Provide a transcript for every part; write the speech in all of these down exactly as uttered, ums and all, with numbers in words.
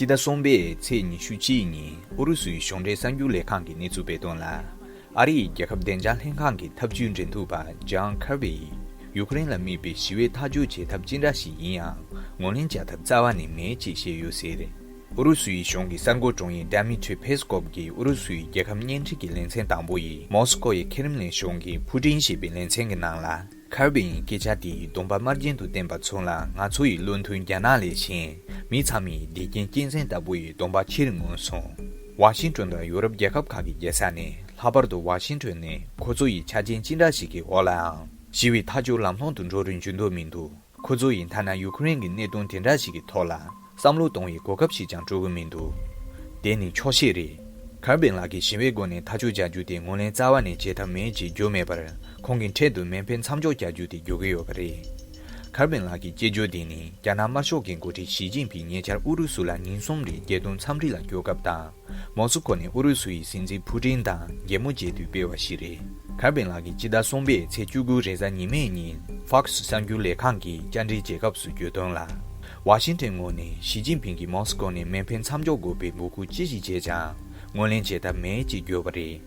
སྤྱི་ཟླ་གསུམ་པའི་ཚེས་ཉི་ཤུ་གཅིག་ཉིན་ཨུ་རུ་སུའི་གཞུང་འབྲེལ་གསར་འགྱུར་ལས་ཁང་གིས་གནས་ཚུལ་སྤེལ་དོན་ལ། ཨ་རིའི་རྒྱལ་ཁབ་བདེ་འཇགས་ལྷན་ཁང་གི་ཐབས་ཇུས་འབྲེལ་མཐུད་པ་ཇཱན་ཁར་བྷི་ཡིས་ཡུ་ཀེ་རེན་ལ་དམིགས་པའི་ཞི་བའི་ཐག་གཅོད་བྱེད་ཐབས་ཅི་འདྲ་ཞིག་ཡིན་ཡང་ངོས་ལེན་བྱ་ཐབས་རྩ་བ་ནས་མེད་ཅེས་བཤད་ཡོད་ཟེར། ཨུ་རུ་སུའི་གཞུང་གི་གསར་འགོད་དྲུང་ཡིག་ཌ་མི་ཊྲི་ཕེ་སི་ཀོབ་ཀྱིས་ཨུ་རུ་སུའི་རྒྱལ་ཁབ་བརྙན་འཕྲིན་གྱི་ལེ་ཚན་དང་པོ་ཡིས་མོ་སི་ཀོ་ཡི་ཁེ་རེམ་ལིན་གཞུང་གི་ཕུ་ཀྲིན་ཞེས་པའི་ལེ་ཚན་གྱི་ནང་ལ། ཁར་བྷི་ཡིས་སྐད་ཆ་དེའི་སྡོམ་པ་དམར་རྗེན་དུ་བསྟན་པ་མཚུངས་ལ། ང་ཚོ་ཡི་བློ་མཐུན་རྒྱ་ནག་ལས་གཞན་མི་ཚང་མས་བདེ་སྐྱིད་གཅན་གཟན་ལྟ་བུ་ཡི་སྡོམ་པ་ཕྱིར་མངོན་སོང་། ཝ་ཤིང་ཏོན་དང་ཡུ་རོབ་རྒྱལ་ཁབ་ཁག་གི་རྒྱལ་ས་ནས། ལྷག་པར་དུ་ཝ་ཤིང་ཏོན་ནས་ཁོ་ཚོ་ཡི་ཆ་རྐྱེན་ཅི་འདྲ་ཞིག་གི་འོག་ལའང་ཞི་བའི་ཐག་གཅོད་ལམ་ལྷོང་དུ་འགྲོ་རུ་འཇུག་འདོད་མི་འདུག་ཁོ་ཚོ་ཡིས་ཐ་ན་ཡུ་ཀེ་རེན་གྱི་གནད་དོན་དེ་འདྲ་ཞིག་གི་ཐོག་ལ་བསམ་བློ་གཏོང་བའི་གོ་སྐབས་ཤིག་ཀྱང་སྤྲོད་ཀྱི་མི་འདུག་དེ་ནི་ཆོག་ཤེས་རེད། ཁར་བྷི་ལགས་ཀྱིས་ཞི་བའི་སྒོ་ནས་ཐག་གཅོད་བྱ་རྒྱུ་དེ་ངོས་ལེན་རྩ་བ་ནས་བྱེད་ཐབས་མེད་ཅེས་བརྗོད་མེད་པར། ཁོང་གིས་འཕྲལ་དུ་མེ་འཕེན་མཚམས་འཇོག་བྱ་རྒྱུ་དེ་བརྗོད་ཀྱི་ཡོད་པ་རེད། ཁར་བྷི་ལགས་ཀྱི་སྐྱེས་སྦྱོར་དེ་ནི་རྒྱ་ནག་དམར་ཤོག་གི་འགོ་ཁྲིད་ཞི་ཅིན་ཕིང་ཉེ་ཆར་ཨུ་རུ་སུ་ལ་ཉིན་གསུམ་རིང་རྒྱལ་དོན་འཚམས་འདྲི་ལ་བསྐྱོད་སྐབས་དང་། མོ་སི་ཀོ་ནས་ཨུ་རུ་སུ་ཡི་སྲིད་འཛིན་ཕུ་ཀྲིན་དང་མཇལ་མོ་བྱེད་དུས་སྤེལ་བ་ཞིག་རེད། ཁར་བྷི་ལགས་ཀྱིས་སྤྱི་ཟླ་གསུམ་པའི་ཚེས་བཅུ་དགུ་རེས་གཟའ་ཉི་མའི་ཉིན་ཧྥོག་སི་གསར་འགྱུར་ལས་ཁང་གིས་བཅར་འདྲི་བྱེད་སྐབས་སུ་བརྗོད་དོན་ལ། ཝ་ཤིང་ཏོན་ངོས་ནས་ཞི་ཅིན་ཕིང་གིས་མོ་སི་ཀོ་ནས་མེ་འཕེན་མཚམས་འཇོག་དགོས་པའི་འབོད་སྐུལ་ཅི་ཞིག་བྱས་ཀྱང་ངོས་ལེན་བྱེད་ཐབས་མེད་ཅེས་བརྗོད་པ་རེད།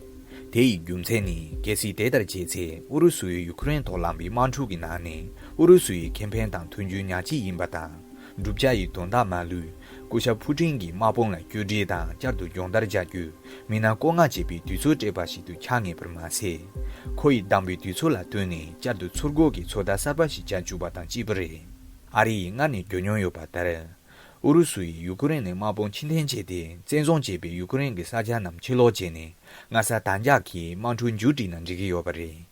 དེ་ཡི་རྒྱུ་མཚན་ནི། གལ་སྲིད་དེ་ལྟར་བྱས་ཚེ། ཨུ་རུ་སུ་ཡིས་ཡུ་ཁུ་རེན་ཐོག་ལངས་པའི་དམག་འཁྲུག་གི་ནང་ནས་ཨུ་རུ་སུ་ཡི་ཁེ་ཕན་དང་མཐུན་འགྱུར་ཉག་གཅིག་ཡིན་པ་དང་། བསྒྲུབ་བྱ་ཡི་དོན་དག་མ་ལུས། སྐུ་ཞབས་ཕུ་ཀྲིན་གྱི་དམག་དཔུང་ལ་བཅོས་སྒྲིག་དང་བསྐྱར་དུ་སྦྱོང་བརྡར་བྱ་རྒྱུ། མི་སྣ་བཀོད་མངགས་བྱེད་པའི་དུས་ཚོད་སྤྲད་པ་ཞིག་ཏུ་ཆགས་ངེས་པར་མ་ཟད། ཁོ་ཡིས་བདམས་པའི་དུས་ཚོད་ལ་བསྟུན་ནས་བསྐྱར་དུ་ཚུར་རྒོལ་གྱི་ཚོད་ལྟ་གསར་པ་ཞིག་བྱ་བཅུག་པ་དང་གཅིག་པ་རེད། ཨ་རི་ཡིས་སྔར་ནས་བརྗོད་མྱོང་ཡོད་པ་ལྟར། ཨུ་རུ་སུ་ཡིས་ཡུ་ཀེ་རེན་ནས་དམག་དཔུང་ཕྱིར་འཐེན་བྱས་ཏེ། བཙན་བཟུང་བྱས་པའི་ཡུ་ཀེ་རེན་གྱི་ས་ཆ་རྣམས་ཕྱིར་སློག་བྱས་ནས། སྔ་ས་དང་རྒྱ་གིས་དམག་འཁྲུག་མཇུག་བསྒྲིལ་ན་འགྲིག་གི་ཡོད་པ་རེད།